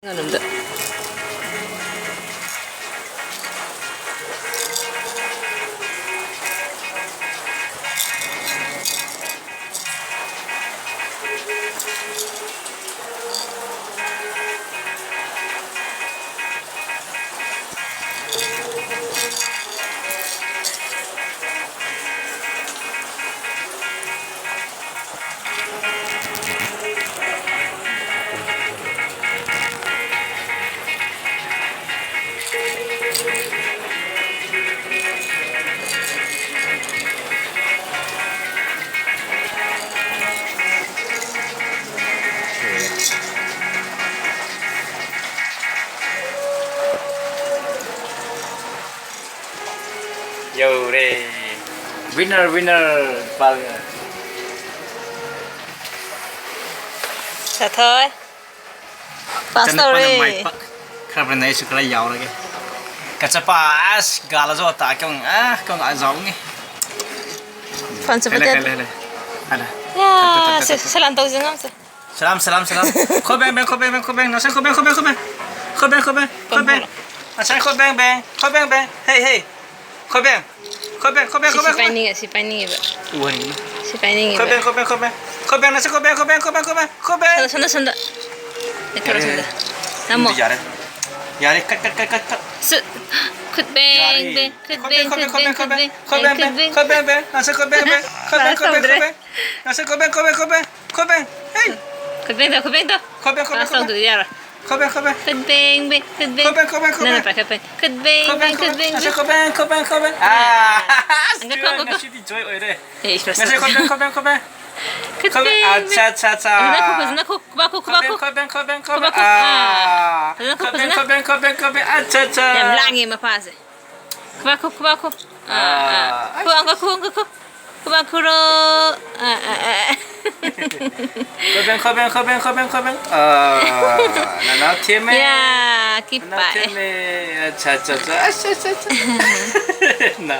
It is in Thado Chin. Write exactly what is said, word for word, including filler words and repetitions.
Nganum da. Yo re. Winner, winner, pal. Sa thoi. Pastor re. Khara bena isu kala yau lagi. Kachapa as gala jo ta kyong ah kyong a jao ngi. Fan sa pate. Hele hele. Ada. Ya, se salam tau jingam se. Salam, salam, salam. Khobeng, beng, khobeng, beng, khobeng. Nasai khobeng, khobeng, khobeng. Khobeng, khobeng, khobeng. Nasai khobeng, beng. Khobeng, beng. Hey, hey. Khobeng. Khobeng, khobeng, khobeng, khobeng. Sipai ni, sipai ni ba. Uhan ni. Sipai ni ba. Khobeng, khobeng, khobeng. Khobeng, nasai khobeng, khobeng, khobeng, khobeng. Khobeng. Sanda, sanda, sanda. Ito sanda. Namo. Yare. Yare, cut, cut, cut, cut, cut. Khut beng, beng. Khut beng, khut beng, khut beng. Khobeng, beng. Khobeng, beng. Nasai khobeng, beng. Khobeng, khobeng, khobeng. Nasai khobeng, khobeng, khobeng. Khobeng. Hey. Khut beng to, khut beng to. Khobeng, khobeng, khobeng. Khut beng, khut beng. Khut beng, khut beng. Khut beng, khut beng. Khut beng, khut beng, khut beng. Khut beng, khut beng, khut beng. Ah. Nasai khobeng, khobeng, khobeng. Khut beng, beng. Khut beng, khut beng. Khut beng, khut beng. Ah. Khut beng, khut beng, khut beng. Acha, acha. Yam langi ma pa se. Khut beng, khut beng, khut beng. Ah, ah. Khut beng, khut beng, khut beng. Khut beng, khut beng. Ah, ah, ah. Khut beng, khut beng, khut beng, khut beng, khut beng. Ah, nana theme. Ya, kipai. Nana theme. Acha, acha, acha. Acha, acha, acha. Na.